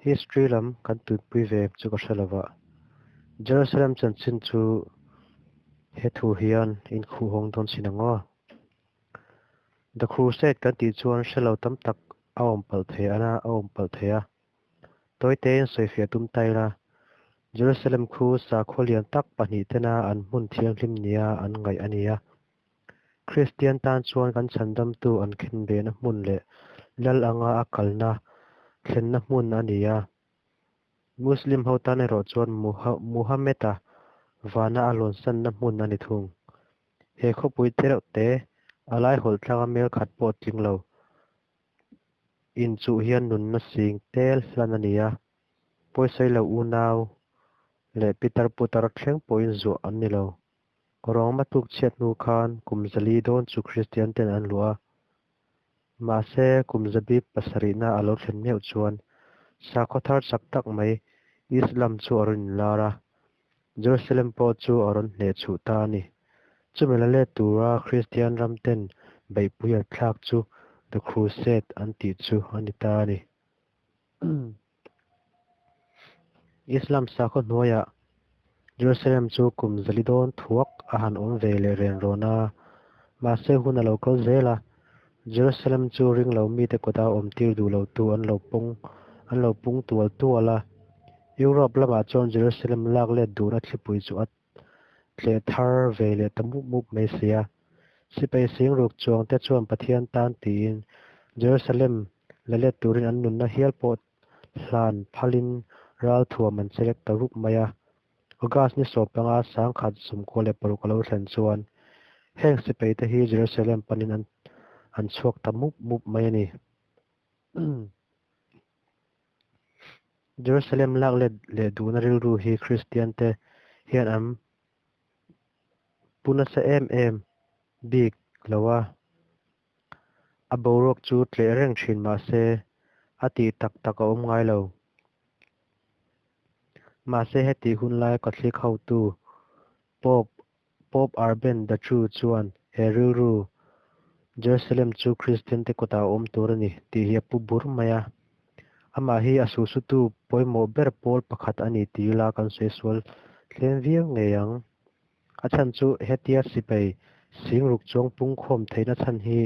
History lam kan tuipui ve chu ka hre lova. Jerusalem chanchin chu he thu hian inkhuhhawng dawn chin ang aw. The Crusade kan tih chuan hre lo tam tak a awm palh thei a a awm palh thei a. Tawitein sawifiah tum ta ila, Jerusalem khu sakhaw lian tak pahnih tena an hmun thianghlim nia an ngaih a ni a. Kristian tan chuan kan chhandamtu an khenbehna hmun leh lal anga a kalna thlenna hmun a ni a. Muslim ho tan erawh chuan Muhammad-a vana a lawnsanna hmun a ni thung. He khawpui te reuh te, a lai hawlh tlanga mel khat pawh tling lo inchuh hian nunna sing tel hlan a ni a, pawisawi lo unau leh pitar putar thleng pawhin zuah an ni lo. Roma tluk chhiat hnu khan kum 400 dawn chu Kristian ten an luah a. Mahse, kum 700na a lo thlen meuh chuan sakhaw thar chak tak mai Islam chu a rawn inlar a, Jerusalem pawh chu a rawn hneh chhuh ta a ni. Chumi la let tura Kristian ram ten beihpui an thlak chu The Crusade an tih chu a ni ta a ni. Islam sakhaw hnuaiah Jerusalem chu kum 400 dawn thuak a han awm ve leh ren rawn a, mahse hun a lo kal zel a, Jerusalem chu ring lo mite kawta awm tir duh lotu an lo pawng an lo pung tual tual a. Europe lamah chuan Jerusalem lak let duhna thlipui chu a tleh thar ve leh ta mup mup mai si a. Sipai singruk chuangte chuan Pathian tan tiin Jerusalem la let turin an nunna hial pawh hlan phalin ralthuam an chelek ta rup mai a. August ni 15 1996 a lo thlen chuan heng sipaite hi Jerusalem panin an an chhuak ta mup mup mai a ni. Jerusalem lak let leh duhna rilru hi Kristian te hian an pu nasa em em bik lo a, a boruak chu tleh reng thin mah se a tih tak tak a awm ngai lo. Mahse heti hun lai Catholic hotu Pope Pope Urban the True chuan he rilru Jerusalem chu Kristian te kutah a awm tur a ni tih hi a pu bur mai a. Amah hi a suhsutu pawimawh ber pawl pakhat a ni tih ila kan sawi sual tlem viau ngei ang. A chhan chu hetia sipai singruk chuang pungkhawm theihna chhan hi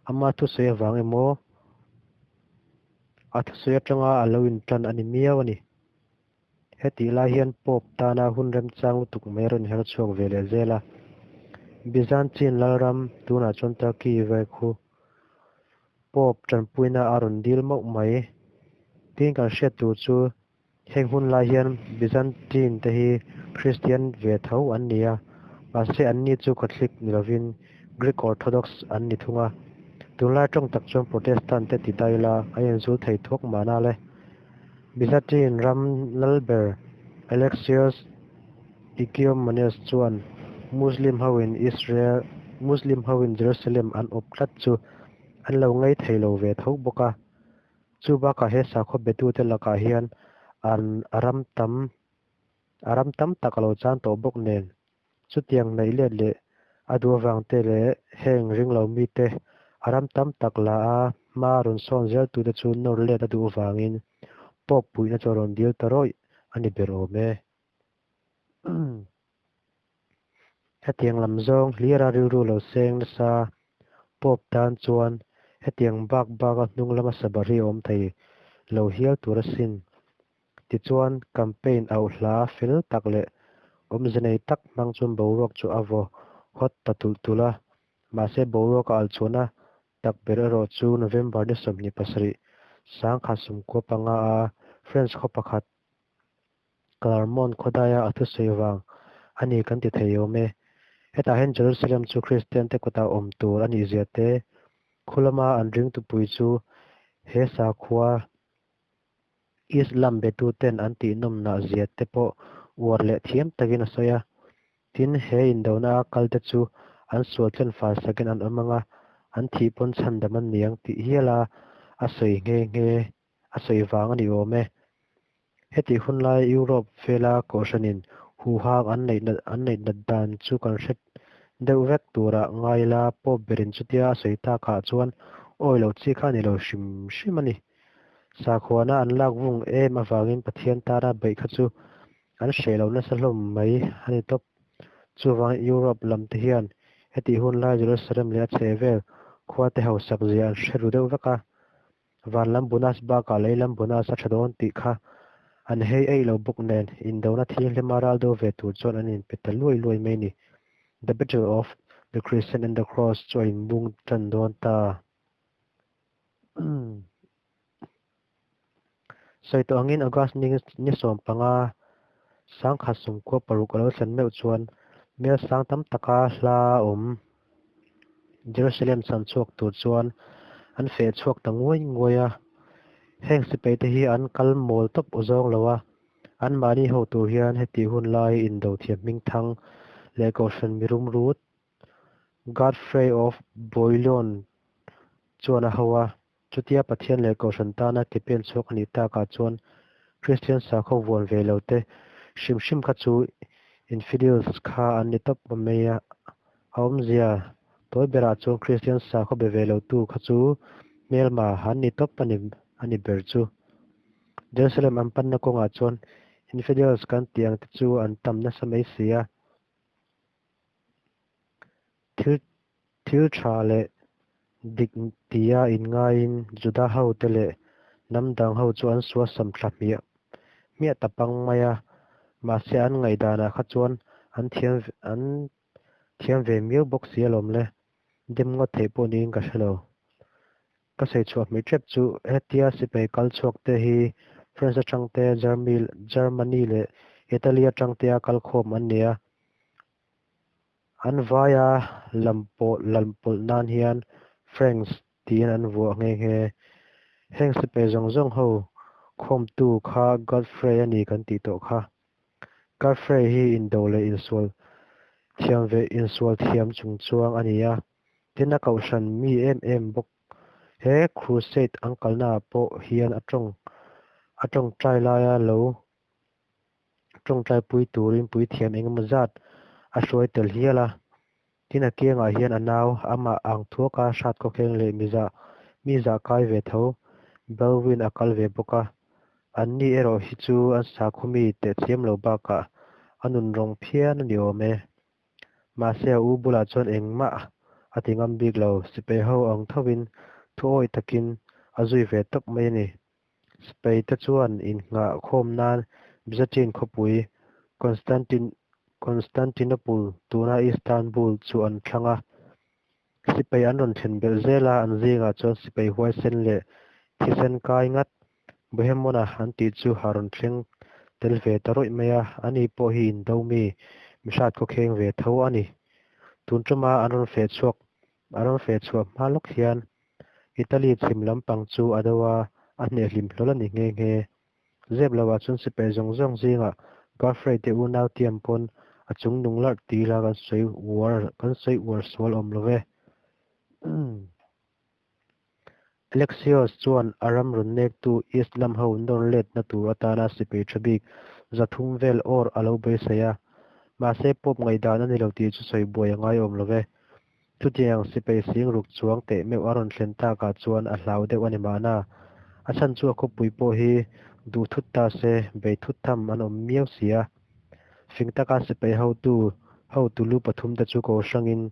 ama thusawi avang emaw a thusawi atanga a lo intan a ni miau a ni. Hetih lai hian Pope tana hun remchang lutuk mai a rawn her chhuak ve leh zel a. Byzantine lalram, tunah chuan Turkey ve khu Pope tanpuina a rawn dil mauh mai. Tin kan hriat tur chu heng hun lai hian Byzantine te hi Christian ve tho an ni a, mahse anni chu Catholic ni lovin Greek Orthodox an ni thung a. Tunlai tawng tak chuan Protestant te ti ta ila a inzul thei thuak mahna le. Byzantine ram lalber Alexios Ikonomos chuan Muslim hoin Israel Muslim hoin Jerusalem an awp tlat chu an lo ngei thei lo ve tho bawk a. Chu bakah he sakhaw betute lakah hian an ram tam a ram tam tak a lo chan tawh bawk nen. Chutiang neih let leh a duh avangte leh heng ringlo mite a ram tam tak la a hma rawn sawn zeltute chu nawr let a duh avangin Pope puihna chu a rawn dil ta rawih a ni ber awm e. Hetiang lam zawng hlira rilru lo seng nasa Pope tan chuan hetiang bak baka hnung lama sabar hi a awm thei lo hial tur asin. Tichuan, campaign auh hla fel tak leh awmze nei tak hmang chuan boruak chu a vaw hawt ta tulh tulh a. Mahse, boruak a alchhuahna tak ber erawh chu November ni 27, 1995 a French khaw pakhat Clermont khawdaia a thusawi vang a ni kan ti thei awm e. Hetah hian Jerusalem chu Kristian te kutah awm tur a nih zia te, khulama an ringtupui chu he sakhua Islam betuten an tihnawmnah zia te pawh uar leh thiam takin a sawi a. Tin, he indona a kalte chu an sual thlen fal sakin an awm ang a, an thih pawn chhandam an ni ang tih hial a a sawi nghe nghe a sawi vang a ni awm e. Hetih hun lai Europe vela kohhranin huhang an neih an neih nat dan chu kan hre deuh vek turah ngai ila Pope berin chutia a sawi takah chuan awi lo chi kha a ni lo hrim hrim a ni. Sakhuana an lak vung em avangin Pathian tana beih kha chu an hreh lo nasa hlawm mai a ni tawp. Chuvangin Europe lam te hian hetih hun lai Jerusalem leh a chhehvel khua te hausak zia an hre ru deuh vek a. Van lam bonus bakah lei lam bonus a tha dawn tih kha an hei eih lo bawk nen indona thianghlima ral do ve tur chuan an inpe ta luai luai mai a ni. The Battle of the Christian and the Cross chu a inmung tan dawn ta. Sawi tawh angin August ni 15, 1096 a lo thlen meuh chuan mel sang tam taka hla awm Jerusalem chhan chhuak tur chuan an feh chhuak ta nguai nguai a. Heng sipai te hi an kal mawl tawp awzawng lo a, anmahni ho tur hian hetih hun lai indo thiam hmingthang leh kohhran mi rumrut Godfrey of Bouillon chuan a ho a. Chutia Pathian leh Kohhran tana ke pen chhuak a nih takah chuan Kristian sakhaw vuan ve lo te hrim hrim kha chu infidels kha an ni tawp mai a. A awmzia tawi berah chuan Kristian sakhaw be ve lo tu kha chu hmelma an ni tawp a ni ber chu. Jerusalem an panna kawngah chuan infidels kan tih ang te chu an tam nasa mai si a. Thil Thil tha leh dik tia inngaiin Juda hote leh hnam dang ho chu an suasam thla hmiah hmiah ta pang mai a, mahse an ngaihdanah kha chuan an thiam an thiam ve miau bawk si alawm le, dem ngawt theih pawh niin ka hre lo. Ka sawi chhuah hmih tep chu hetia sipai kal chhuak te hi France atang te, Germany leh Italy atang tea kal khawm an ni a, An vaia lampawlh nan hian Franks tiin an vuah nghe nghe. Heng sipai zawng zawng ho khawmtu kha Godfrey a ni kan tih tawh kha. Godfrey hi indo leh insual thiam ve insual thiam chung chuang a ni a, tin a kohhran mi em em bawk. He crusade an kalnaah pawh hian a tawng a tawngtai laia lo tawngtaipui turin puithiam engemaw zat a hruai tel hial a. Tin a kiangah hian a nau amah ang thuaka hrat khawkheng leh miza mi zah kai ve tho Baldwin a kal ve bawk a. Anni erawh hi chu an sakhaw mi tehchiam lo bakah a nunrawng phian a ni awm e. Mahse a u bulah chuan engmah a ti ngam bik lo, sipai ho ang thovin thuawi takin a zui ve tawp mai a ni. Sipaite chuan innghah khawm nan Byzantine khawpui Constantinople, tuna Istanbul, chu an thlang a. Sipai an rawn thlen belh zel a, an zingah chuan sipai huaisen leh thisen kai ngat Bohemond-a an tih chu a rawn thleng tel ve ta rawih mai a, ani pawh hi indo mi, mihrat khawkheng ve tho a ni. Tun tuma an rawn feh chhuak A rawn feh chhuah hma lawk hian Italy chhim lampang chu a do a, a hneh hlim hlawl a ni nghe nghe. Zep loah chuan sipai zawng zawng zingah Godfrey te unau tiam pawn a chung nung larh ti ila kan sawi uar kan sawi uar sual awm lo ve. Alexios chuan a ram rawn nektu Islam ho nawr letna tur atana sipai tha bik 300 vel awr a lo beisei a, mahse Pope ngaihdan a ni lo tih chu sawi buai a ngai awm lo ve. Chutiang sipai sing ruk chuang teh meuh a rawn thlen takah chuan a hlau deuh a ni mahna. A chhan chu a khawpui pawh hi duh thut ta se bei thut tham an awm miau si a. Fing taka sipai hotu hotu lu pathum te chu ko hrangin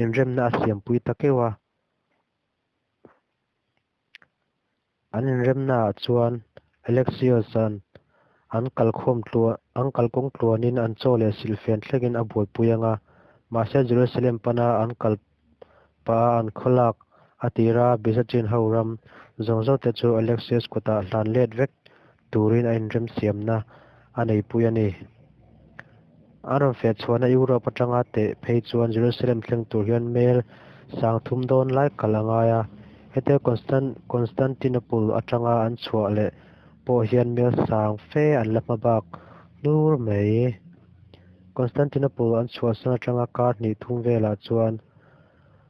inremna a siampui ta keuh a. An inremnaah chuan Alexios-a'n an kalkhawm an kalkawng tluanin an chaw leh silhfen thlengin a buaipui ang a, mahse Jerusalem pana an kal pah a an khawlak a tira Byzantine ho ram zawng zawngte chu Alexios kutah hlan let vek turin a inremsiamna a neipui a ni. An rawn feh chhuahna Europe atanga teh phei chuan Jerusalem thleng tur hian mel 3000 dawn lai kal a ngai a, hetia Constantinople atanga an chhuah leh pawh hian mel sang fe an la hma bak hnur mai. Constantinople an chhuahsan atanga kar hnih thum velah chuan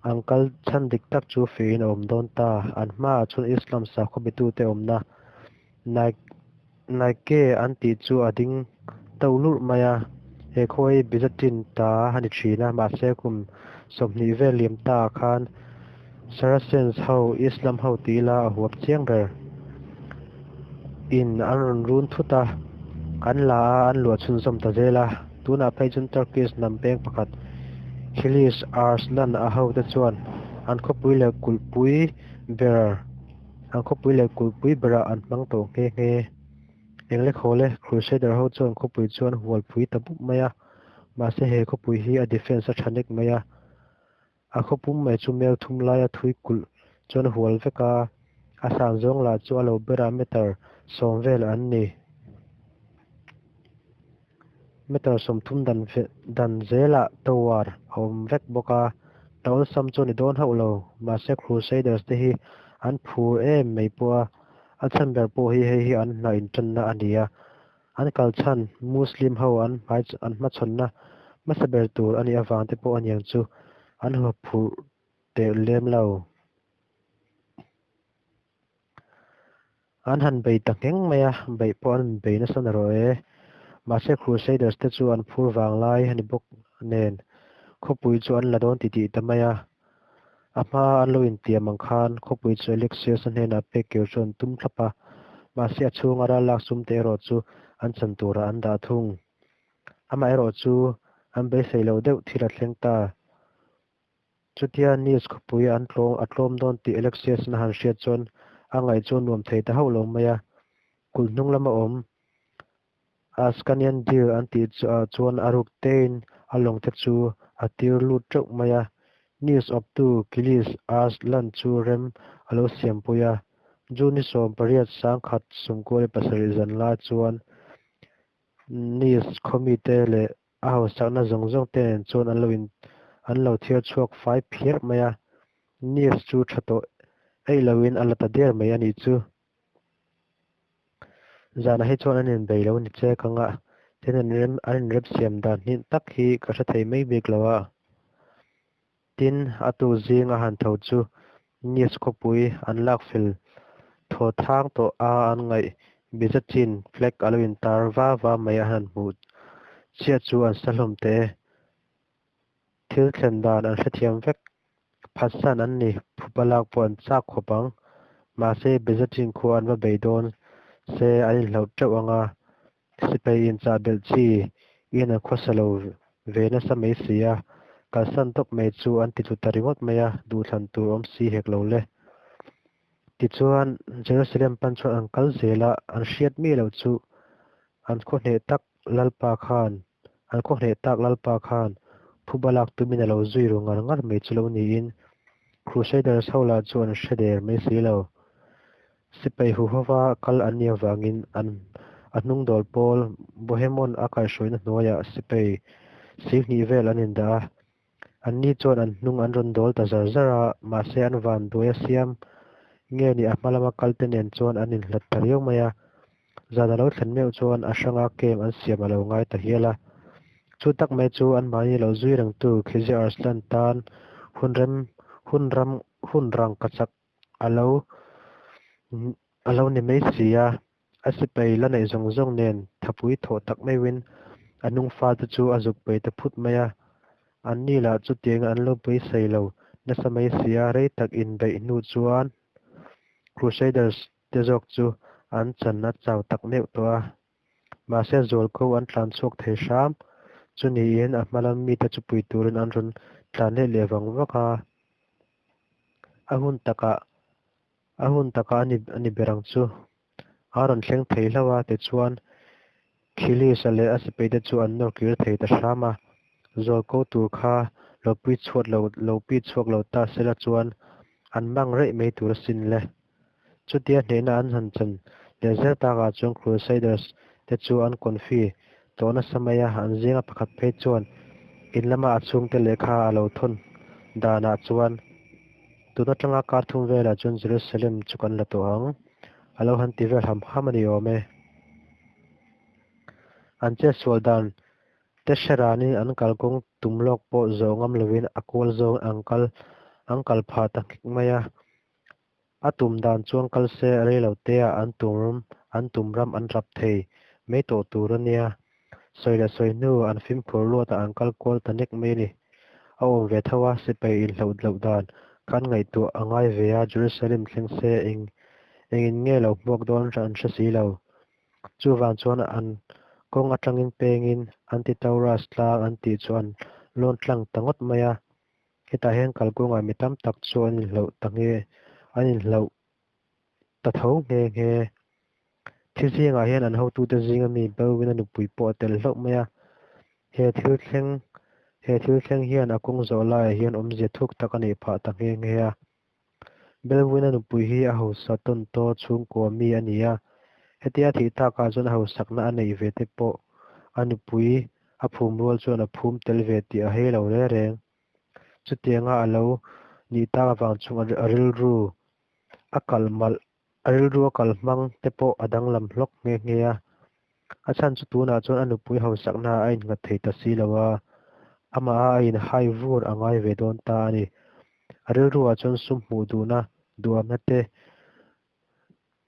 an kal chhan dik tak chu fihin a awm dawn ta. An hmaah chuan Islam sakhaw betute awmna Nike an tih chu a ding deuh lurh mai a, he khua hi Byzantine ta a ni thin a, mahse kum 20 vel liam ta ah khan Saracens ho, Islam ho tih ila a huap chiang ber. In an rawn run thut a, an la a, an luah chhunzawm ta zel a. Tunah phei chuan Turkish hnam peng pakhat Kilij Arslan a hote chuan an khawpui leh kulhpui ber an khawpui leh kulhpui berah an hmang tawh nghe nghe. Englekhawle Crusader ho chuan khawpui chu an hual phui ta bup mai a, mahse he khawpui hi a defence a tha nek mai a. A khawpum mai chu mel thum laia thui kulh chuan a hual vek a, a san zawng lah chu a lo berah meter sawm vel an ni. Meter 30 dan dan zelah tower a awm vek bawk a, hna awlsam chu a ni dawn hauh lo. Mahse Crusaders te hi an phur em mai pawh a, a chhan ber pawh hi hei hi an hna intanna a ni a, An kal chhan Muslim ho an hmai an hmachhawnna hmasa ber tur a nih avang te pawh aniang chu an huphurh teh lem lo. An han bei ta ngheng mai a, beih pawh an bei nasa narawh e. Mahse Crusaders te chu an phur vang lai a ni bawk nen khawpui chu an la dawn titih ta mai a. A hma an lo intiam ang khan khawpui chu Alexius-a hnenah pek kir chu an tum thlap a, mahse a chhunga ral lak sum te erawh chu an chan turah an dah thung. Amaherawh chu an beisei loh deuh thil a thleng ta. Chutia Nice khawpui an tlawm a tlawm dawn tih Alexius-in a han hriat chuan a ngaih chu a nuam thei ta hauh lo mai a, kulh hnung lama awm Ascanian Deal an tih chuan a ruk tein a lawng te chu a tir lut teuh mai a. News awptu Kilij Arslan chu rem a lo siampui a. June ni 18 1097 zan lai chuan Nice khawmite leh a hausakna zawng zawng te nen chuan an lo in an lo thiar chhuak fai phiar mai a. Nice chu tha tawh eih loin a la ta der mai a nih chu. Zanah hi chuan an inbei lo ni che ka ngah. Tin an rem an inrep siam dan hnih tak hi ka hre thei mai bik lo a. Tin, a tu zing a han tho chu Nice khawpui an lak fel thaw thang tawh a an ngaih Byzantine flag a lo intar va va mai a han hmuh chiah chu an sa hlawm teh e. Thil thlen dan an hrethiam vek. Phatsan an ni, phupa lak pawh an chak khawp ang. Mahse, Byzantine khua an va bei dawn se an inhlauh teuh ang a, sipai inchah belh chi in an khawsa lo ve nasa mai si a, kalsan tawp mai chu an ti tlu ta ringawt mai a, duhthlan tur awm si hek lo le. Tichuan, Jerusalem pan chuan an kal zel a, an hriat miah loh chu an khaw hneh tak Lalpa khan An khaw hneh tak Lalpa khan phuba lak tumin a lo zui ru ngar ngar mai chu lo niin Crusaders ho lah chu an hre der mai si lo. Sipai huhova kal an nih avangin an a hnungdawl pawl Bohemond a kaihhruaina hnuaiah sipai 20,000 vel an indah a. Anni chuan an hnung an rawn dawl ta zar zar a, mahse an van duai a siam nge ni a hma lama kalte nen chuan an inhlat ta riau mai a. Zan a lo thlen meuh chuan a hranga camp an siam a lo ngai ta hial a. Chu tak mai chu anmahni lo zui rengtu Khizir Arslan tan hun rem hun ram hun rang ka chak a lo a lo ni mai si a. A sipai la neih zawng zawng nen thapui thawh tak meuhin a hnung fate chu a zuk bei ta phut mai a. Anni lah chutiang an lo beisei lo nasa mai si a, rei tak inbeih hnu chuan Crusaders te zawk chu an chan a chau tak meuh tawh a. Mahse zualko an tlan chhuak thei hram chu niin a hma lam mite chu pui turin an rawn tlan leh leh vang vak a. A hun takah A hun takah a ni a ni ber ang chu. A rawn thleng thei hlauh a, tichuan Khilisa leh a sipaite chu an nawr kir thei ta hram a. Zualko tur kha lo pui chhuat lo lo pi chhuak lo ta sela chuan an mang reih mai tur asin le. Chutia hnehna an han chan leh zel takah chuan Crusaders te chu an confi tawh nasa mai a, an zinga pakhat phei chuan in lama a chhungte lehkha a lo thawn danah chuan Tun atanga kar thum velah chuan Jerusalem chu kan la tawh ang, a lo han ti vel ham ham a ni awm e. An chetsual dan te hre ranin an kalkawng tum lawk pawh zawh ngam lovin a kual zawng an kal an kal phah ta nghek mai a. A tum dan chuan kal se rei lo teah an tum an tum ram an rap thei mai tawh tur a nia. Sawi leh sawi hnu an fimkhur luatah an kal kual ta nek mai a ni. A awm ve tho a, sipai inhloh loh dan khan ngaihtuah a ngai ve a, Jerusalem thleng se eng Engin nge lo hmuak dawn an hre si lo. Chuvang chuan an kawng atangin pengin Antitaurus tlang an tih chu an lawn tlang ta ngawt mai a. Hetah hian kalkawngah mi tam tak chu an inhloh ta nghe an inhloh ta tho nghe nghe. Thi zingah hian an hotute zinga mi Baldwin-a nupui pawh a tel hlauh mai a. He thil thleng he thil thleng hian a kawng zawh laiah hian awmzia thuk tak a neih phah ta nghe nghe a. Baldwin-a nupui hi a hausa tawntaw chhungkua mi a ni a. Hetia thih takah chuan a hausakna a neih ve te pawh a nupui a phum rual chuan a phum tel ve tih a hei lo reng reng. Chutianga a lo nih tak avang chuan a rilru a kal malh a rilru a kal hmang te pawh a danglam hlawk nghe nghe a. A chhan chu tunah chuan a nupui hausakna a innghat thei ta si lo a, amaha a inhai vur a ngai ve dawn ta a ni. A rilruah chuan sum hmuh duhna duhamna te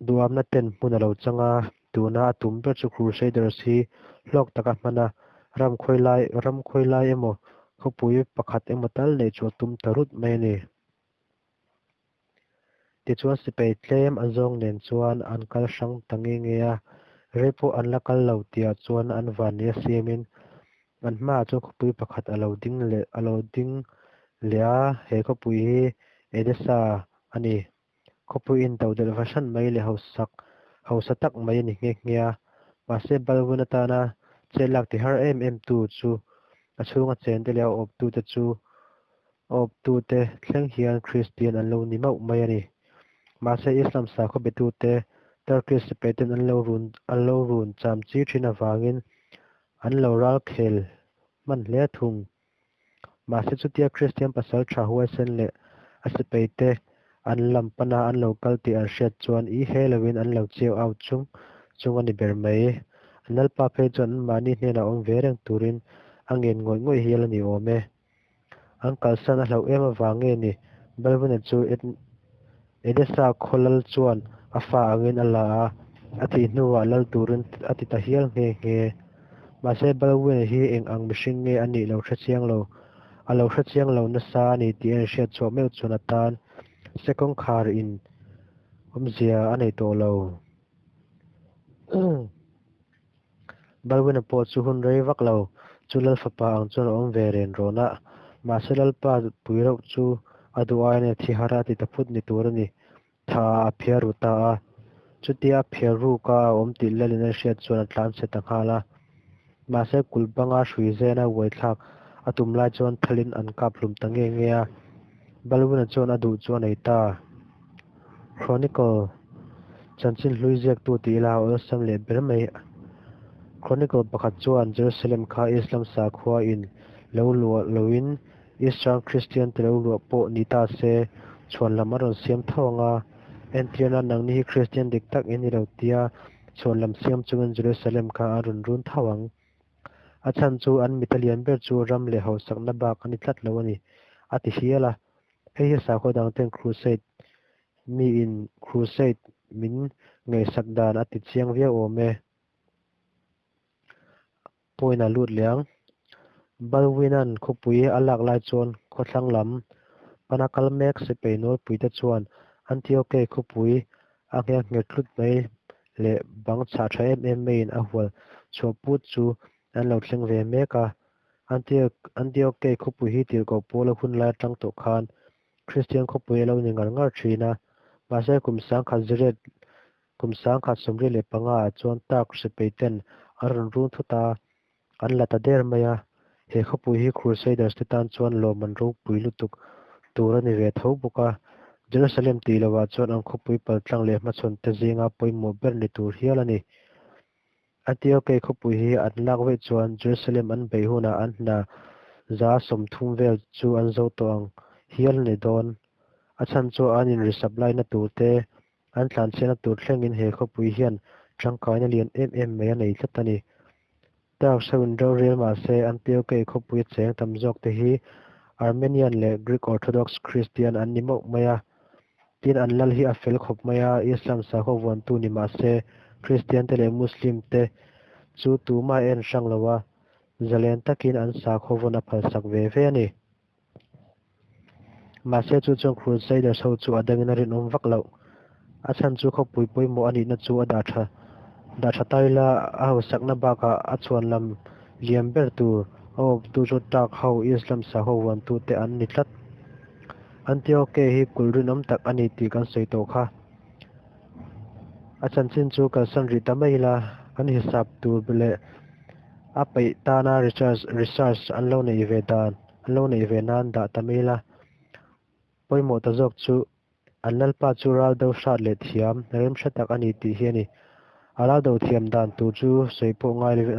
duhamna ten hmun a lo chang a, tuna a tum ber chu Crusaders hi hlawk taka hman a, ram khawi lai ram khawi lai emaw khawpui pakhat emaw tal neih chu a tum ta rut mai a ni. Tichuan sipai tlem a zawng nen chuan an kal hrang ta nge nge a, rei pawh an la kal lo tihah chuan an vanni a siamin an hmaah chuan khawpui pakhat a lo ding leh a lo ding leh a, he khawpui hi Edessa a ni. Khawpui intodelh fahran mai leh hausak hausa tak mai a ni nghe nghe a, mahse Baldwin atana chet lak ti har em em tu chu a chhunga chente leh a awptute chu A awptute thleng hian Kristian an lo ni mauh mai a ni. Mahse Islam sakhaw betute Turkish sipaiten an lo run an lo run cham chi thin avangin an lo ral khel hman hle thung. Mahse chutia Kristian pasal tha huaisen leh a sipaite an lam pana an lo kal tih an hriat chuan i he loin an lo chiau au chung chung a ni ber mai. An lalpa phei chuan anmahni hnenah awm ve reng turin a ngen ngawih ngawih hial a ni awm e. An kalsan a hlauh em avang nge ni? Balvina chu Edessa khaw lal chuan a fa angin a la a, a thih hnuah lal turin a ti ta hial nghe nghe. Mahse Balvina hi eng ang mihring nge a nih lo hre chiang lo. A lo hre chiang lo nasa a ni tih a inhriat chhuah meuh chuan a tan se kawngkhar in awmzia a nei tawh lo. Balwina pawh chu hun rei vak lo chu Lal fapa ang chuan a awm ve ren rawn a, mahse Lalpa pui reuh chu a duh aiin a thi har a ti ta phut ni tur a ni. Tha a phiar ru ta a, chutia a phiar ruk a a awm tih Lalin a hriat chuan a tlan chhe ta nghal a. Mahse kulh banga hrui zena uai thlak a tum lai chuan thalin an kap hlum ta nge nge a, Balwina chuan a duh chu a nei ta. Chronicle chanchin hlui ziaktu tih ila a awlsam leh ber mai. Chronicle pakhat chuan Jerusalem kha Islam sakhua in lo luah loin Eastern Christian te lo luah pawh ni ta se chhuan lam a rawn siam tho ang a, entirna nangni hi Christian dik tak in ni lo tia chhuan lam siam chungin Jerusalem kha a rawn run tho ang. A chhan chu an mita lian ber chu ram leh hausakna bak a ni tlat lo a ni, a ti hial a. Hei hi sakhaw dang ten Crusade miin Crusade min ngaihsak dan a ti chiang viau awm e. Point a lut leh ang. Baldwin-a'n khawpui a lak lai chuan khawthlang lam pana kal mek sipai nawlpuite chuan Antioche khawpui a nghek nghet tlut mai leh bang chhah tha em em maiin a hual chhuah put chu an lo thleng ve mek a. Antioche khawpui hi tirhkoh Paula hun lai atang tawh khan Kristian khawpui a lo ni ngar ngar thin a, mahse kum sangkhat ziriat kum 1975 ah chuan Turk sipai ten an rawn run thut a, an la ta der mai a. He khawpui hi Crusaders te tan chuan lawm an ropui lutuk tur a ni ve tho bawk a, Jerusalem tih lovah chuan an khawpui paltlang leh hmachhawn te zinga pawimawh ber ni tur hial a ni. Antioche khawpui hi an lak veih chuan Jerusalem an beih hunah an hna 30% vel chu an zo tawh ang hial a ni dawn. A chhan chu an inri supply na tur te, an tlanchhiatna tur thlengin he khawpui hian tangkaina lian em em mai a nei tlat a ni. Turks ho in rorel mahse Antioche khawpui a cheng tam zawk te hi Armenian leh Greek Orthodox Christian an ni mauh mai a. Tin an lal hi a fel khawp mai a, Islam sakhaw vuantu ni mahse Kristian te leh Muslim te chu tumah a en hrang lo a, zalen takin an sakhaw vawn a phalsak ve ve a ni. Mahse chu chuan Crusaders ho chu a dangin a rinawm vak loh. A chhan chu khawpui pawimawh a nihna chu a dah tha dah tha ta ila, a hausakna bakah a chhuanlam lian ber tur a awptu chu Turk ho Islam sakhaw vuantute an ni tlat. Antioche hi kulh rinawm tak a ni tih kan sawi tawh kha. A chanchin chu kalsan rih ta mai ila, kan hisap tur leh a peih tana research research an lo neih ve dan an lo neih ve nan dah ta mai ila. Pawimawh ta zawk chu an lalpa chu ral do hrat leh thiam rem hre tak a ni tih hi a ni. A ral do thiam dan tur chu sawi pawh ngai lovin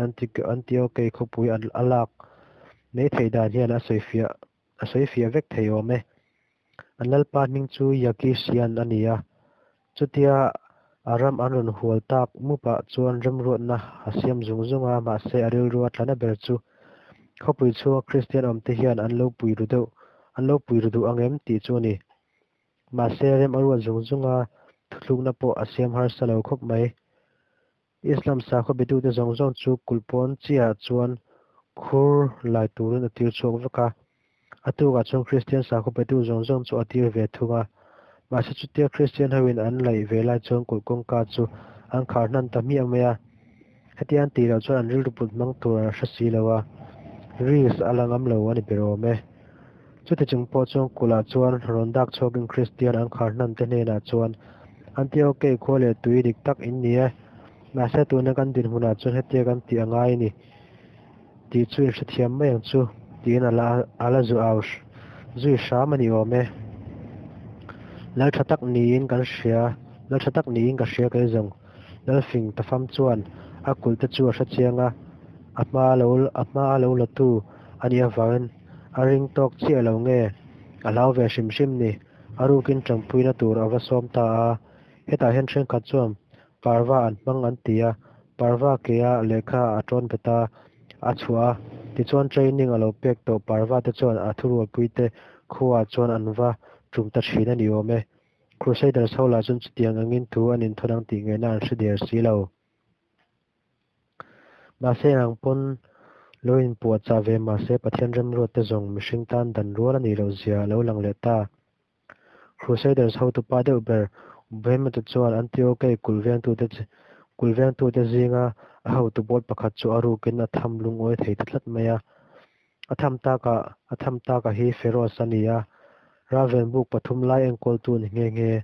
Antioche khawpui a lak mai theih dan hian a sawifiah a sawifiah vek thei awm e. An lalpa hming chu Yakishian a ni a, chutia a ram an rawn hual tak mupah chuan remruatna a siam zung zung a, mahse a rilru a tlana ber chu khawpui chhunga Kristian awmte hian an lo pui ru deuh an lo pui ru duh ang em tih chu a ni. Mahse rem a ruat zung zung a, thuthlukna pawh a siam harsa lo khawp mai. Islam sakhaw betute zawng zawng chu kulh pawn chiahah chuan khur lai turin a tir chhuak vek a. A tukah chuan Kristian sakhaw betu zawng zawng chu a tir ve thung a. Mahse chutia Kristian hoin an laih ve lai chuan kulh kawngka chu an khar hnan ta hmiah mai a. Hetia an tih loh chuan an rilru put hmang tur an hre si lo a, risk a la ngam lo a ni ber awm e. Chuti chung pawh chuan kulhah chuan rawn dak chhuakin Kristian an khar hnan te hnenah chuan, Antiochei khua leh tui dik tak in ni e, mahse tuna kan dinhmunah chuan hetia kan tih a ngai a ni tih chu in hrethiam mai ang chu, tiin a la a la zu au zui hram a ni awm e. Lal tha tak niin kan hria, lal tha tak niin ka hria kei zawng. Lalfing Tafam chuan a kulh te chu a hrechiang a, a hma lo a hma a lo la tu a nih avangin a ring tawk chiah lo nge a hlau ve hrim hrim ni. A rukin tanpuina tur a va sawm ta a, hetah hian thenkhat chuan parva an hmang an ti a, parva kea lehkha a tawn bet a, a chhuah a, tichuan training a lo pek tawh parva te chuan a thurualpuite khuaah chuan an va tum ta thin a ni awm e. Crusaders ho lah chuan chutiang angin thu an inthawn ang tih ngaihna an hre der si lo. Mahse ang pawn lo inpuahchah ve mahse Pathian remruat te zawng mihring tan dan rual a nih loh zia a lo lang leh ta. Crusaders hotupa deuh ber Bohemond-a chuan Antiochei kulh vengtute kulh vengtute zinga a hotu pawl pakhat chu a rukin a tham lungawi thei ta tlat mai a. A tham taka a tham taka hi Feroz a ni a, Ravenbuk pathum lai enkawltu ni nghe nghe.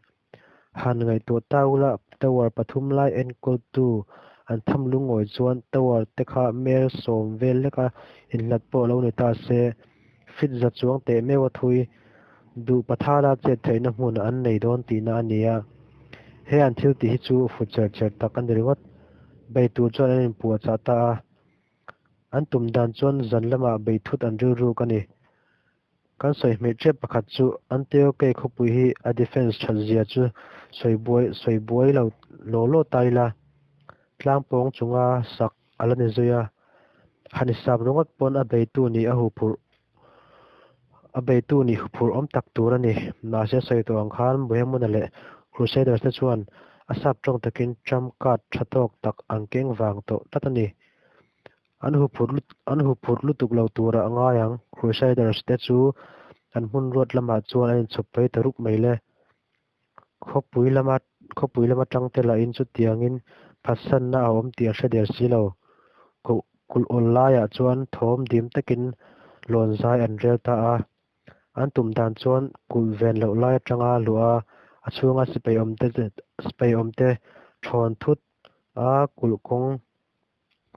Han ngaihtuah ta ula, tower pathum lai enkawltu an tham lungawi chuan tower te kha mel sawm vel leka inhlat pawh lo ni ta se, fit za chuang teh meuh a thui duh pathana chet theihna hmun an nei dawn tihna a ni a. He an thil tih hi chu fu cher cher tak a ni ringawt. Bei tur chuan an inpuahchah ta a. An tum dan chuan zan lamah bei thut an rilruk a ni. Kan sawi hmeh tep pakhat chu Antiochei khawpui hi a defence that zia chu sawi buai sawi buai lo law law ta ila, tlangpawng chunga sak a la ni zui a, han hisap ringawt pawn a beitu nih a huphurh a beitu nih huphurh awm tak tur a ni. Mahse sawi tawh ang khan Bohemond-a leh Crusaders te chuan a sap tawng takin trump card tha tawk tak an keng vang tawh tlat a ni. An huphurh an huphurh lutuk lo tura a ngai ang. Crusaders te chu an hmun ruat lamah chuan an inchhawp phei ta rup mai le. Khawpui lama khawpui lama tangte lahin chutiangin phatsanna a awm tih an hre der si lo. Koh kulh awl laiah chuan thawm dim takin lawn zai an rel ta a. An tum dan chuan kulh ven loh lai atanga luh a, a chhunga sipai awmte sipai awmte thawn thut a kulh kawng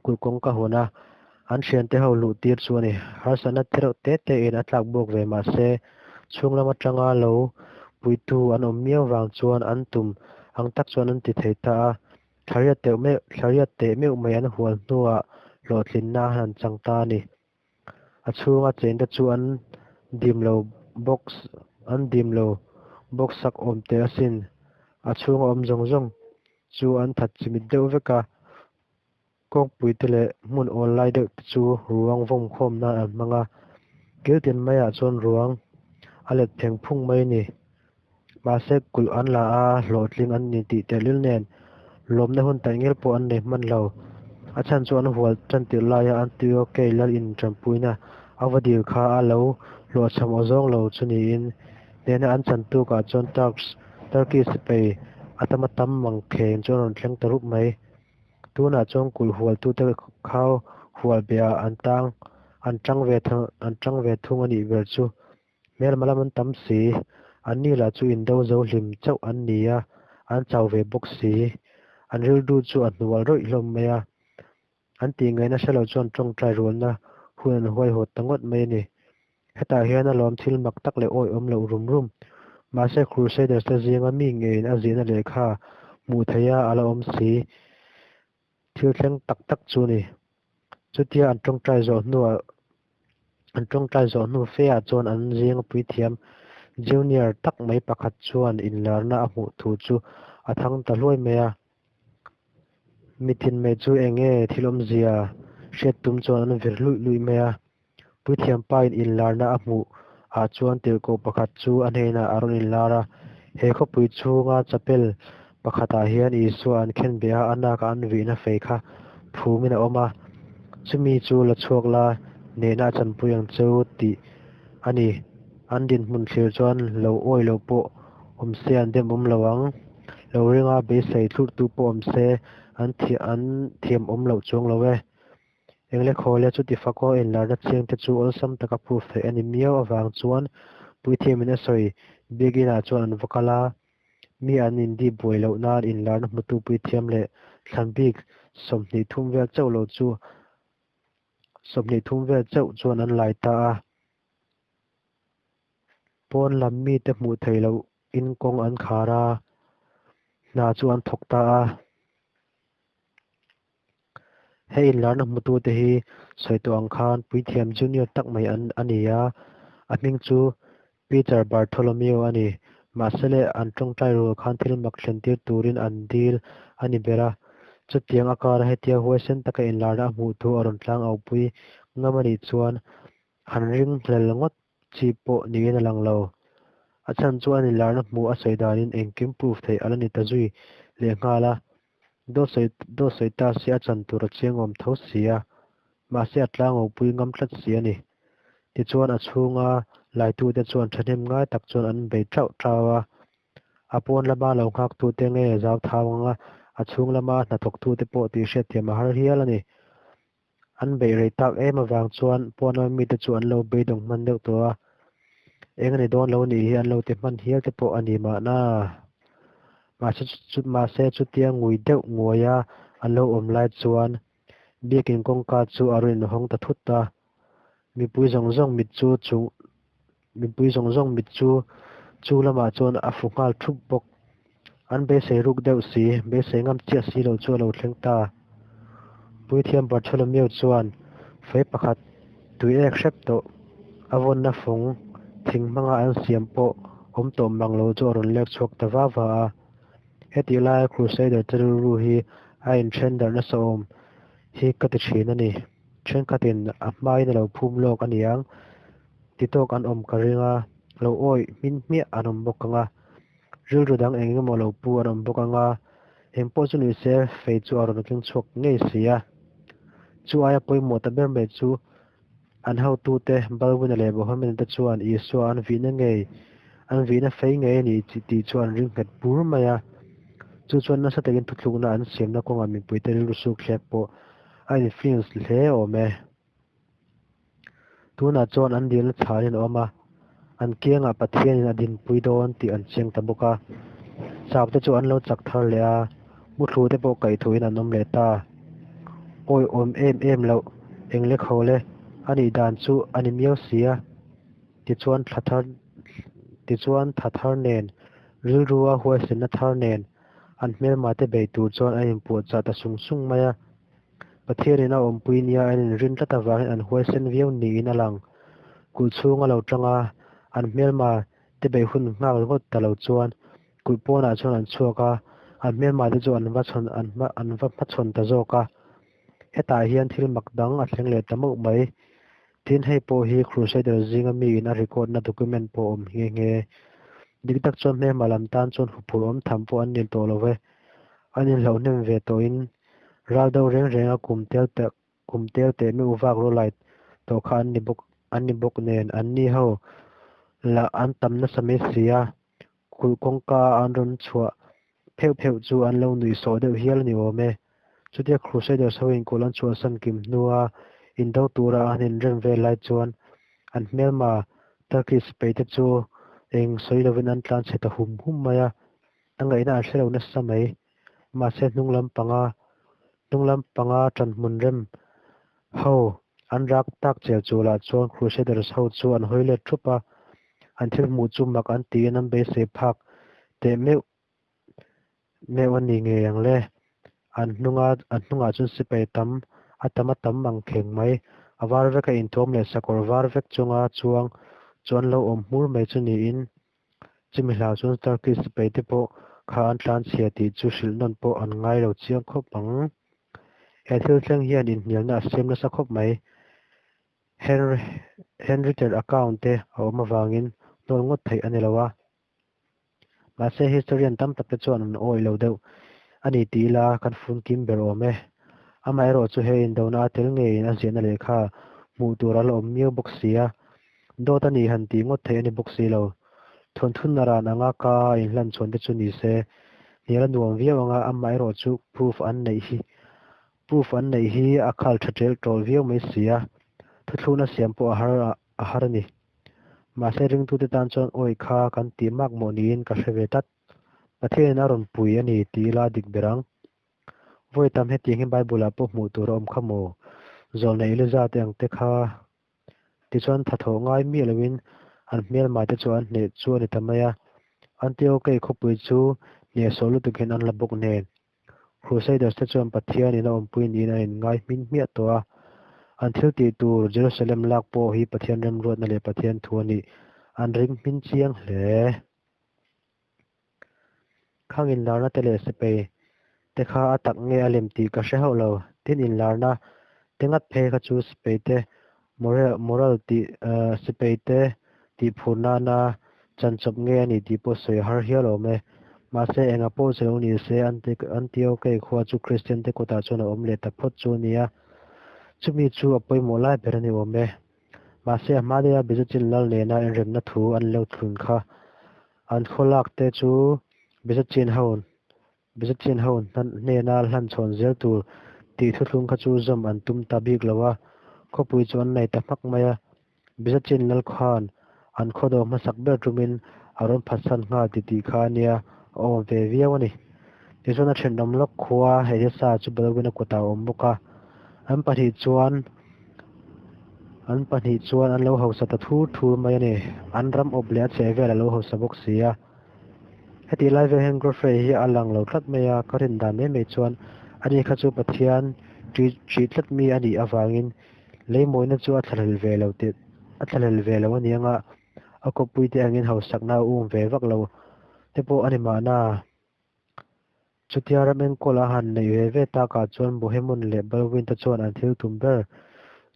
Kulh kawng ka hawn a, an thiante ho luh tir chu a ni. Harsatna te reuh te te in a tlak buak ve mah se, chhung lam atanga lo puitu an awm miau vang chuan an tum ang tak chuan an ti thei ta a. Thlariat teuh meuh thlariat teh meuh mai an hual hnuah hlawhtlinna a han chang ta a ni. A chhunga chengte chu an dim lo box an dim lo box sak awm teh asin. A chhunga awm zawng zawng chu an that chimit deuh vek a. Kawngpui te leh hmun awl lai deuh te chu ruang vawm khawm nan an hmang a, kil tin maiah chuan ruang a let pheng phung mai a ni. Mahse kulh an la a, hlawhtling an ni tih tehlul nen lawmna hun tak ngel pawh an nei hman lo. A chhan chu an hual tan tirh laia Antiochei lal in tanpuina a va dil kha a lo hlawhchham aw zawng lo chu niin hnehna an chan tukah chuan Turks, Turkey sipai, A tama tam mangkheng chu a rawn thleng ta rup mai. Tunah chuan kulh hualtute kha hual behah an tang an tang ve an tang ve thung a nih ber chu. Hmelma lam an tam si, anni lah chu indo zo hlim chauh an ni a, an chau ve bawk si. An rilru chu a hnual rawih hlawm mai a. An tih ngaihna hre lo chuan tawngtai rualna hun an huaihawt ta ngawt mai a ni. Hetah hian a lawm thil mak tak leh awihawm loh rum rum. Mahse Crusaders te zinga mi ngeiin a zihna lehkha hmuh theiha a la awm si. Thil thleng tak tak chu a ni. Chutia an tawngtai zawh hnuah an tawngtai zawh hnu feah chuan an zinga puithiam junior tak mai pakhat chuan inlarna a hmuh thu chu a thang ta hluai mai a. Mitin mai chu eng nge thil awmzia hriat tum chuan an vir luih luih mai a. Puithiam pain inlarna a hmuh ah chuan tirhkoh pakhat chu a hnenah a rawn inlar a. He khawpui chhunga chapel pakhatah hian Isua an khenbeh a, a naka an vihna fei kha phumin a awm a. Chumi chu la chhuak la, nehna a chanpui ang che u tih a ni. An dinhmun thlir chuan lo awih lo pawh awm se an demawm lo ang. Lo ringa beisei thlurhtu pawh awm se an an thiam awm loh chuang lo e. Engle khawle chuti fakaw inlarna chiangte chu awlsam taka proof theih a ni miau avang chuan puithiamin a sawi biakinah chuan an va kal a, mi an indip buai loh nan inlarna hmutu puithiam leh thlan bik 23 vel chauh lo chu 23 vel chauh chuan an lai ta a. Pawn lam mite hmuh theih loh in kawng an khar a, hna chu an thawk ta a. He inlarna hmutute hi sawi tawh ang khan puithiam junior tak mai an a ni a, a hming chu Peter Bartholomew a ni. Mahse le an tawngtai rual khan thil mak thlen tir turin an dil a ni ber a. Chutiang a kara hetia huaisen taka inlarna a hmuh thu a rawn tlang aupui ngam a nih chuan han ringhlel ngawt chi pawh niin a lang lo. A chhan chu an inlarna hmuh a sawi danin engkim proof theih a la ni ta zui lehnghal a. Dawt sawi dawt sawi ta se a chan tur a chiang awm tho si a, mahse a tlang awpui ngam tlat si a ni. Tichuan a chhunga laitute chuan thahnem ngai tak chuan an bei tauh tau a, a pawn lama lo nghaktute nge zau thau anga a chhung lama hnathawktute pawh tih hriatthiam a har hial a ni. An beih rei tak em avang chuan pawn lama mite chu an lo beidawng hman deuh tawh a, eng a ni dawn lo nih hi an lo ti hman hial te pawh a ni mahna. Mahse mahse chutia ngui deuh nguaia an lo awm lai chuan biakin kawngka chu a rawn inhawng ta thut a, mipui zawng zawng mit chu chung mipui zawng zawng mit chu chu lamah chuan a fu nghal thup bawk. An beisei ruk deuh si, beisei ngam chiah si lo chu a lo thleng ta. Puithiam Bartholomew chuan fei pakhat tui ek hrep tawh a vawnna fawng thing hmanga an siam pawh awm tawh mang lo chu a rawn lek chhuak ta va va a. Hetih laia Crusader te rilru hi a inthen darh nasa awm hi ka ti thin a ni. Thenkhatin a hmain a lo phum lawk a niang ti tawk an awm ka ring a, lo awih hmin hmiah an awm bawk ang a. Rilru dang eng emaw lo pu an awm bawk ang a, eng pawh chu ni se fei chu a rawn keng chhuak ngei si a. Chu aia pawimawh ta ber mai chu an hotute Balwina leh Bohemian te chuan Isua an vihna ngei, an vihna fei ngei a ni tih chu an ring nghet bur mai a. Chu chuan nasa takin thuthlukna an siamna kawngah mipuite rilru sukthlek pawh a influence hle awm e. Tunah chuan an dilna chhanin a awm a, an kiangah Pathianin a dinpui dawn tih an chiang ta bawk a. Chau te chu an lo chak thar leh a, muthlu te pawh kaihthuin an awm leh ta. Awi awm em em loh, eng le kho le, a nih dan chu a ni miau si a. Tichuan thla thar tichuan tha thar nen, rilrua huaisenna thar nen an hmelma te bei tur chuan an inpuahchah ta sung sung mai a. Pathianin a awmpui nia an inrin tlat avangin an huaisen viau niin a lang. Kulh chhung a lo tang a, an hmelma te beih hun nghak ringawt ta lo chuan kulh pawnah chuan an chhuak a, an hmelma te chu an va chhawn an hma an va hmachhawn ta zawk a. Hetah hian thil mak dang a thleng leh ta mauh mai. Tin, hei pawh hi Crusader zinga miin a record na document pawh awm nghe nghe. Dik tak chuan hmelma lam tan chuan huphurh awm tham pawh an ni tawh lo ve. An inhlauh hnem ve tawhin Ral deuh reng reng a kum tel teh kum tel teh meuh vak rawlai tawh kha an ni bawk an ni bawk nen an ni ho lah an tam nasa mai si a, kulh kawngka an rawn chhuah pheuh pheuh chu an lo nuihsawh deuh hial a ni awm e. Chutia Crusaders hoin kulh an chhuahsan kim hnua indo tura an inrem vel lai chuan an hmelma Turkish sipaite chu eng sawi lovin an tlanchhe ta hum hum mai a, a ngaihna an hre lo nasa mai. Mahse hnung lam panga hnung lam panga ṭanhmun rem ho an rak tak chel chulah chuan Crusaders ho chu an hawi let ṭhup a, an thil hmuh chu mak an tiin an beisei phak teh meuh meuh a ni ngei ang le. An hnunga an hnungah chuan sipai tam a tam a tam ang kheng mai. A var veka inthuam leh sakawr var vek chunga chuang chu an lo awm hmur mai chu niin chumi hlau chuan Turkish sipai te pawh kha an tlanchhia tih chu hrilh nawn pawh an ngai lo chiang khawp ang. He thil thleng hian inhnialna a siam nasa khawp mai. Henry Henry account te a awm avangin hnawl ngawt theih a ni lo a. Mahse historian tam tak te chuan an awih lo deuh a ni tih ila kan fun kim ber awm e. Amaherawh chu he indona a tel ngeiin a ziahna lehkha hmuh tur a la awm miau bawk si a. Dawt a nih han tih ngawt theih a ni bawk si lo. Thawnthu naran anga ka inhlan chhuan te chu ni se hnial a nuam viau anga amaherawh chu proof an neih hi proof an neih hi a khal tha tel tawl viau mai si a. Thuthluna siam pawh a har a har a ni. Mahse ringtute tan chuan awih kha kan tih makmawh niin ka hre ve tlat. Pathianin a rawn pui a ni tih ila dik ber ang. Vawi tam hetiang hi Bible-ah pawh hmuh tur a awm kha maw? Zawlnei Eliza te ang te kha tichuan thathawh ngai miah loin an hmelma te chu an hneh chu a ni ta mai a. Antiochei khawpui chu hnehsawh lutukin an la bawk nen. Crusaders te chuan Pathianin a awmpui niin an inngai hmin hmiah tawh a. An thil tih tur Jerusalem lak pawh hi Pathian remruatna leh Pathian thu a nih an ring hmin chiang hle. Khang inlarna te leh sipai te kha a tak nge a lem tih ka hre hauh lo. Tin inlarna te ngat phei kha chu sipai te moral moral tih sipai te tih phur nana chanchawp nge a ni tih pawh sawi a har hial awm e. Mahse enga pawh chu lo ni se Antiochei khua chu Kristian te kutah chuan a awm leh ta phawt chu a ni a. Chumi chu a pawimawh lai ber a ni awm e. Mahse a hma deuha Byzantine lal nena inremna thu an lo thlun kha an khawlak te chu Byzantine ho Byzantine ho hnena hlan chhawn zel tur tih thuthlung kha chu zawm an tum ta bik lo a, khawpui chu an nei ta hmak mai a. Byzantine lal khan an khawdo hmasak ber tumin a rawn phatsan nghal ti tih kha a nia, a awm ve viau a ni. Tichuan a thenawm lawk khua Edessa chu Baldwin-a kutah a awm bawk a, an pahnih chuan an pahnih chuan an lo hausa ta thur thur mai a ni. An ram awp leh a chheh vel a lo hausa bawk si a. Hetih lai vel hian Godfrey hi a lang lo tlat mai a, ka rin dan mai mai chuan ani kha chu Pathian ṭih ṭih tlat mi a nih avangin leimawina chu a thlahlel ve lo tih a thlahlel ve lo a ni anga a kawppui te angin hausakna a um ve vak lo te pawh a ni mahna. Chutia ram enkawl a han neih ve ve takah chuan Bohemond leh Baldwin te chuan an thil tum ber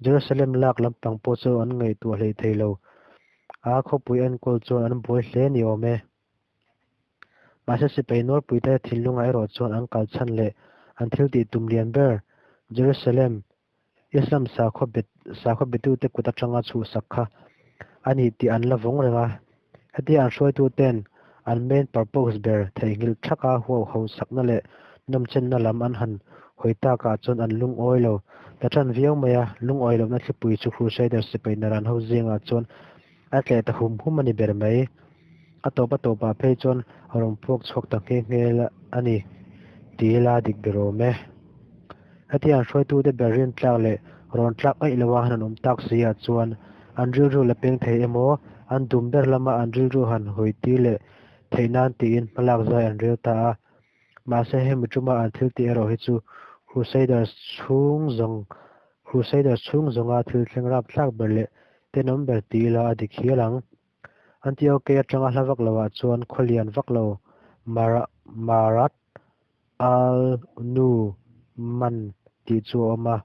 Jerusalem lak lampang pawh chu an ngaihtuah hleih thei lo. A khawpui enkawl chuan an buai hle ni awm e. Mahse sipai nawlpuite thinlungah erawh chuan an kal chhan leh an thil tih tum lian ber Jerusalem Islam sakhaw bet sakhaw betute kut atanga chhuhsak kha a ni tih an la vawng reng a. Hetia an hruaituten an main purpose ber theihnghilh thaka huau hausakna leh nawmchenna lam an han hawi takah chuan an lungawi lo ta tan viau mai a, lungawi lohna thlipui chu Crusaders sipai naran ho zingah chuan a tleh ta hum hum a ni ber mai. A tawp a tawpah phei chuan a rawn puak chhuak ta nghe nghe a ni tih ila dik ber awm e. Hetiang an hruaitute ber rin tlak leh rawn tlak aih loa han awm tak si ah chuan an rilru la peng thei emaw an dum ber lama an rilru han hawi tir leh theih nan tiin hmalak zai an rel ta a. Mahse hemi tuma an thil tih erawh hi chu Crusaders chhung zawng Crusaders chhung zawnga thil thleng rapthlak ber leh tenawm ber ti ila a dik hial ang. Antioche atanga hla vak loah chuan khawlian vak lo Marat al-Numan tih chu a awm a,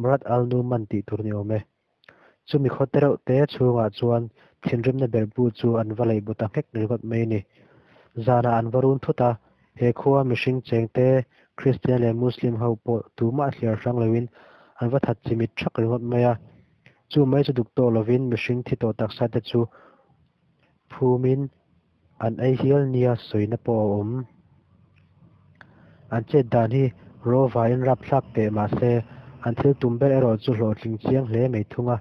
Marat al-Numan tih tur ni awm e. Chumi khaw te reuh te chhungah chuan thinrimna berhbu chu an va leih bu ta nghek ringawt mai a ni. Zanah an va run thut a, he khua mihring cheng te, Kristian leh Muslim ho pawh tumah hliar hrang loin an va that chimit thak ringawt mai a. Chu mai chu duk tawh lovin mihring thi tawh taksa te chu phumin an ei hial nia sawina pawh a awm. An chet dan hi rawvain rapthlak teh mah se, an thil tum ber erawh chu hlawhtling chiang hle mai thung a.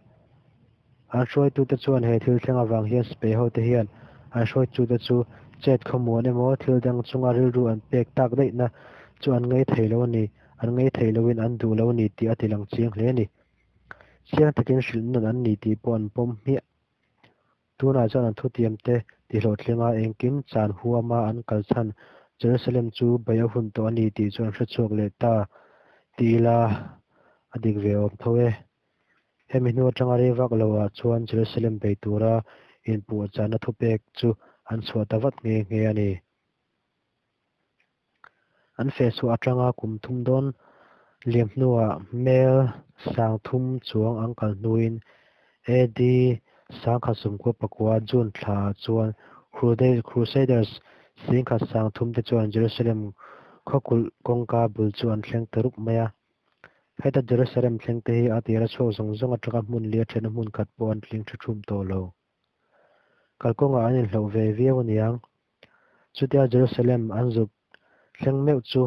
An hruaitute chuan he thil thleng avang hian sipai hote hian an hruaitute chu chet khawmuan emaw thil dang chunga rilru an pek tak daihna chu an ngai thei lo a ni, an ngai thei loin an duh lo a ni tih a tilang chiang hle a ni. Chiang takin hrilh nawn an ni tih pawh an pawm hmiah. Tunah chuan an thutiamte tihlawhtlinga engkim chan huama an kal chhan Jerusalem chu beih a hun tawh a ni tih chu an hrechhuak leh ta ti ila a dik ve awm tho e. Hemi hnu atanga rei vak loah chuan Jerusalem bei tura inpuahchahna thupek chu an chhuah ta vat nghe nghe a ni. An fehchhuah atanga kum thum dawn liam hnuah mel 3000 chuang an kal hnuin AD 1099 June thlaah chuan Crusaders 10,030 te chuan Jerusalem khawkulh kawngka bul chu an thleng ta rup mai a. Heta Jerusalem thleng te hi a tira chhuak zawng zawng atanga hmun lia thena hmun khat pawh an tling tha thum tawh lo. Kalkawngah an inhloh ve viau aniang. Chutia Jerusalem an zuk thleng meuh chu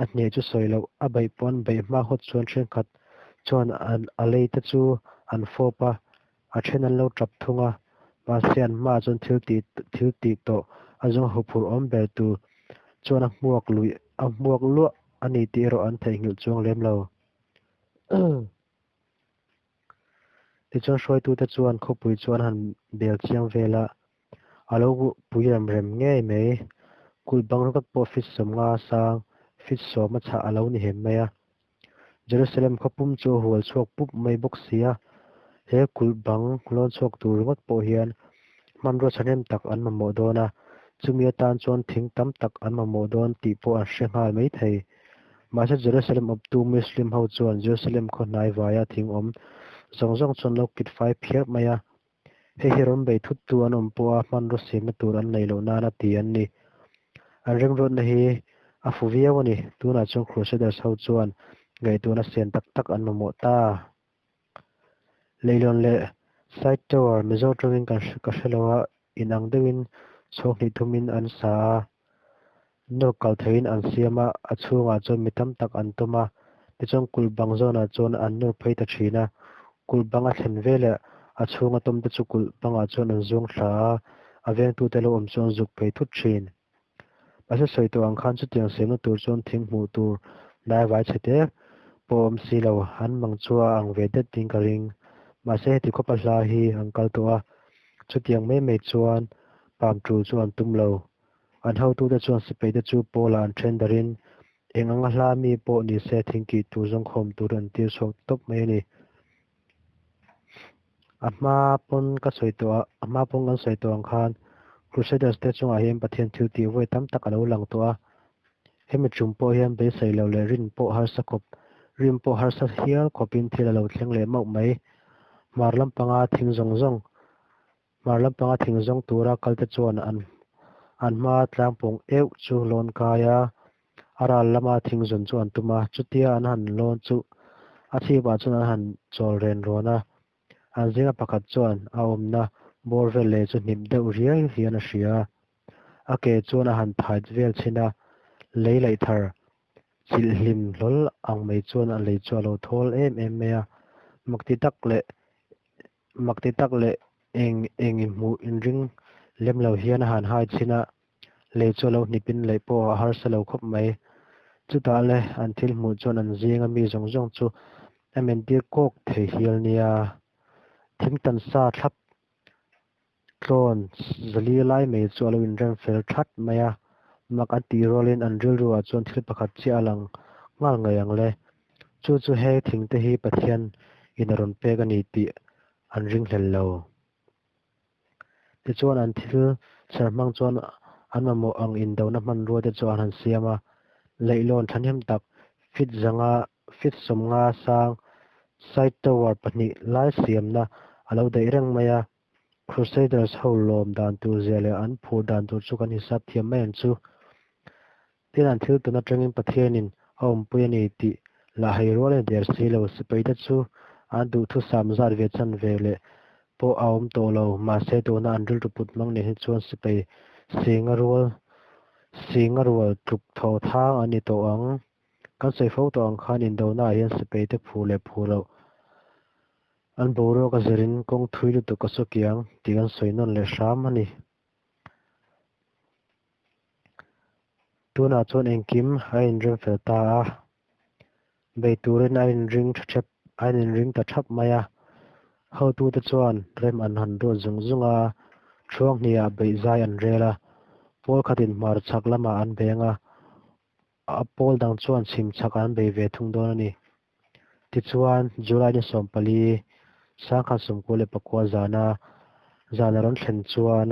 a hneh chu sawi loh, a beih pawh an beih hma hawt chuan thenkhat chuan a lei te chu an fawp a, a then an lo tap thung a, mahse an hmaah chuan thil tih thil tih tawh a zawng huphurh awm ber tur chuan a hmuak luih a hmuak luah a ni tih erawh an theihnghilh chuang lem lo. Tichuan hruaitute chuan khawpui chu an han bel chiang vel a, a lo pui rem rem ngei mai. Kulh bang ringawt pawh feet 50 sang, feet 10 a chhah a lo ni hem mai a. Jerusalem khawpum chu a hual chhuak pup mai bawk si a, he kulh bang lawn chhuak tur ringawt pawh hian hmanrua thahnem tak an mamawh dawn a, chumi atan chuan thing tam tak an mamawh dawn tih pawh an hre nghal mai thei. Mahse Jerusalem awptu Muslim ho chuan Jerusalem khaw hnai vaia thing awm zawng zawng chuan lo kit fai phiar mai a. Hei hi rawn bei thuttu an awm pawha hmanraw siamna tur an neih loh nana ti an ni. An remruatna hi a fu viau a ni. Tunah chuan Crusaders ho chuan ngaihtuahna siam tak tak an mamawh ta. Leilawn leh Side Tower Mizo tawngin kan ka hre lo a, inang deuhin chhawng hnih thumin an sa a, nawr kal theihin an siam a, a chhungah chuan mi tam tak an tawm a, tichuan kulh bang zawnah chuan an nawr phei ta thin a, kulh bang a thlen veleh a chhunga tawmte chu kulh bangah chuan an zuang thla a, a vengtute lo awm chu an zuk phei thut thin. Mahse sawi tawh ang khan chutiang siamna tur chuan thing hmuh tur hnaivai chhe te pawh awm si lo, an mang chu a ang ve det ding ka ring. Mahse heti khawpa hla hi an kal tawh a, chutiang mai mai chuan pam tul chu an tum lo. An hotute chuan sipaite chu Paula an then darin eng anga hla mi pawh ni se thingkih tur zawngkhawm tur an tir chhuak tawp mai a ni. A hma pawn ka sawi tawh a, a hma pawn kan sawi tawh ang khan Crusaders te chungah hian Pathian thil tih vawi tam tak a lo lang tawh a. Hemi tum pawh hian beisei lo leh rin pawh harsa khawp, rin pawh harsa hial khawpin thil a lo thleng leh mauh mai. Hmar lampanga thing zawng zawng, hmar lampanga thing zawng tura kalte chuan an an hma tlangpawng euh chu lawn kai a, A ral lama thing zawn chu an tum a, chutia an han lawn chu a chhipah chuan an han chawl ren rawn a. An zinga pakhat chuan a awmna bawr vel leh chu hnip deuh riai hian a hria a. A ke chuan a han thait vel chhin a, lei laih thar chilh hlim hlawl ang mai chuan a lei chu a lo thawl em em mai a. Makti tak leh Makti tak leh eng eng inhmuh inring lem lo hian a han hai chhin a, lei chu a lo hnipin lei pawh a harsa lo khawp mai. Chutah le an thil hmuh chuan an zinga mi zawng zawng chu a mentir kawk thei hial nia. Thingtan sa thlap tlawn zali lai mai chu a lo inrem fel that mai a, mak an tih rualin an rilru ah chuan thil pakhat chiah a lang nghal ngei ang le. Chu chu he thing te hi Pathian in a rawn pek a ni tih an ringhlel lo. Tichuan an thil chher hmang chuan an mamawh ang indona hmanrua te chu an han siam a, leihlawn thahnem tak feet 500 feet 50 sang side tower pahnih lai siamna a lo daih reng mai a, Crusaders ho lawm dan tur zia leh an phur dan tur chu kan hisap thiam mai ang chu. Tin, an thil tun atangin Pathianin a awmpui a ni tih lah hei rual a ni der si lo. Sipaite chu an duhthusam zat ve chan ve leh pawh a awm tawh lo. Mahse, tuna an rilru put hmang nen hi chuan sipai singa rual Singa rual tluk tho thang an ni tawh ang. Kan sawi fo tawh ang khan indonaah hian sipaite phur leh phur loh an boruak a zirin kawng thui lutuk a su kiang tih kan sawi nawn leh hram a ni. Tunah chuan engkim a inrem fel ta a, bei turin a inring tha thep a inring ta thap mai a. Hotute chuan rem an han ruat zung zung a, thuang hnihah beih zai an rel a, pawl khatin hmar chhak lamah an beng a, a pawl dang chuan chhim chhak an bei ve thung dawn a ni. Tichuan, July ni 14, 1919 zana zan a rawn thlen chuan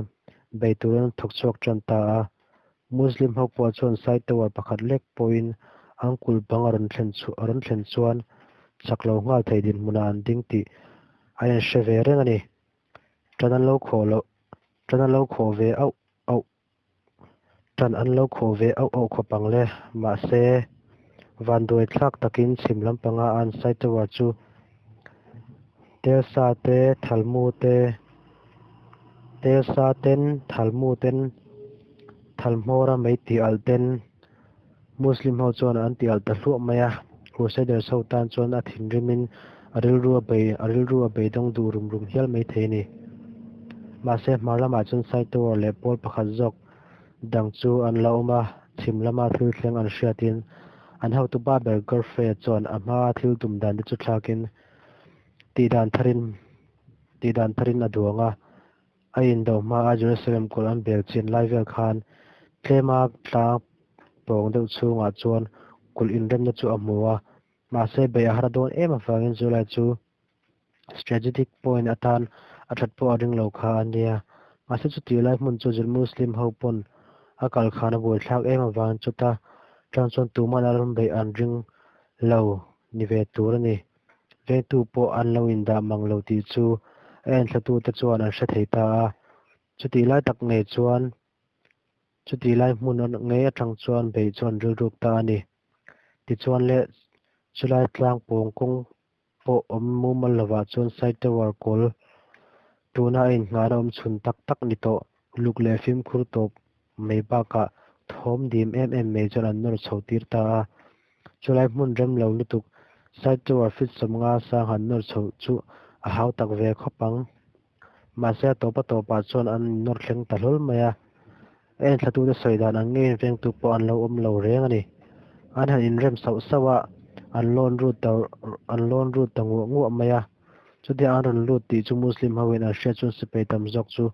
bei turin an thawk chhuak tan ta a. Muslim ho pawh chuan Sai Tower pakhat lek pawhin an kulh bang a rawn thlen a rawn thlen chuan chak lo nghal thei dinhmunah an ding tih a inhre ve reng a ni. Tan an lo khawh loh tan an lo khawh ve auh auh Ṭan an lo khawh ve auh auh khawp ang le. Mahse, vanduai thlak takin chhim lampanga an Sai Tower chu Telsa te, Thalmu te, Telsa ten, Thalmu ten, Thalhmawra mei tih alh ten Muslim ho chuan an ti alh ta hluah mai a. Crusaders ho tan chuan a thinrimin a rilru a bei a rilru a beidawng duh rum rum hial mai thei a ni. Mahse, hmar lamah chuan Sai Tower leh pawl pakhat zawk dang chu an la awm a, chhim lama thil thleng an hriatin an hotu pa ber Godfrey-a chuan a hmaa thil tum dan te chu thlakin tihdan tharin tihdan tharin a duang a. A indo hmaa Jerusalem kulh an bel chin lai vel khan tlema tlang pawng deuh chhungah chuan kulh inremna chu a hmu a, mahse beih a har dawn em avangin chu lai chu strategic point atan a that pawh a ring lo kha a nia. Mahse chutih lai hmun chu Muslim ho pawn a kal khan a buaithlak em avangin chuta tang chuan tuman a rawn beih an ring lo ni ve tur a ni. Vengtu pawh an lo indah mang lo tih chu a enthlatute chuan an hre thei ta a. Chutih lai tak ngei chuan chutih lai hmun ngei atang chuan beih chu an rilruk ta a ni. Tichuan le chulai tlang pawng kawng pawh awm mumal lovah chuan Sai Tower kawl tuna a inngahna awm chhun tak tak ni tawh luk leh fimkhur tawp mai bakah thawm dim em em mai chuan an nawr chho tir ta a. Chulai hmun rem lo lutuk Sai Tower feet 50 sang han nawr chho chu a hau tak ve khawp ang. Mahse a tawp a tawpah chuan an innawr thleng ta hlawl mai a. A enthlatute sawi dan ang ngeiin vengtu pawh an lo awm lo reng a ni. An han inrem sauh sauh a, an lawn lut ta an lawn lut ta nguah nguah mai a. Chutia an rawn lut tih chu Muslim hoin an hriat chuan sipai tam zawk chu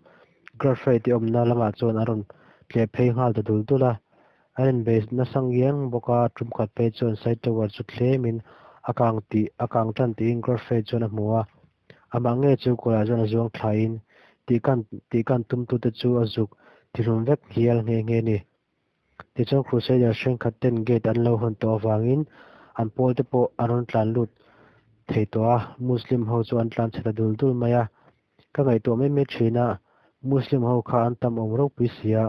Godfrey te awmna lamah chuan an rawn tleh phei nghal ta dul dul a. An inbei nasa ngiang bawk a, tum khat phei chuan Sai Tower chu thlemin a kang tih a kang tan tiin Godfrey chuan a hmu a. Amah nge chu kawlah chuan a zuang thlaiin tihkan tihkan tumtute chu a zuk tihlum vek hial nghe nghe a ni. Tichuan Crusader thenkhat ten gate an lo hawn tawh avangin an pawl te pawh an rawn tlan lut thei tawh a, Muslim ho chu an tlan chhe ta dul dul mai a. Ka ngaihtuah mai mai thin a, Muslim ho kha an tam awm ropui si a,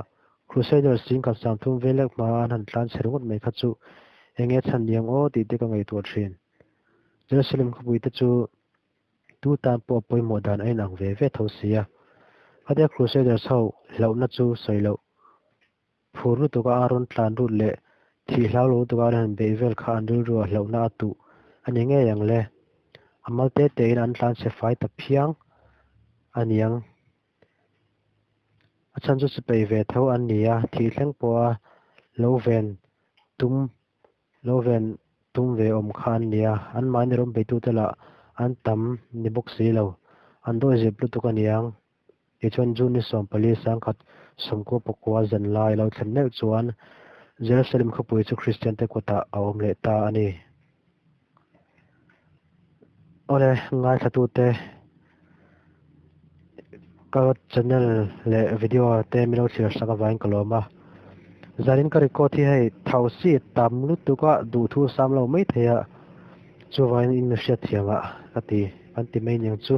Crusaders zingkhat 30 vel lek hma an han tlan chhe ringawt mai kha chu eng nge chhan niang aw tih te ka ngaihtuah thin. Jerusalem khawpui te chu tu tan pawh pawimawh dan a inang ve ve tho si a. Khatia Crusaders ho hlauhna chu sawi loh phur lutuka a rawn tlan lut leh thih hlau lo lutuka an han beih vel kha an rilru a hlauhna a tuh a ni ngei ang le. A mal te tein an tlan chhe fai ta phiang a niang. A chhan chu sipai ve tho an ni a, thih thleng pawha lo ven tum Lo ven tum ve awm kha an nia, anmahni rawn beitute lah an tam ni bawk si lo. An dawi zep lutuk a niang. Tichuan June ni 14 1999 zan lai lo thlen meuh chuan Jerusalem khawpui chu Kristiante kutah a awm leh ta a ni. Awle, ngaithlatute ka channel leh video te min lo thlir sak avangin ka lawm a. Zanin ka record hi hei tho si tam lutuk a duhthu sam lo mai thei a, chuvangin in hriat thiam ah ka ti kan ti mai niang chu.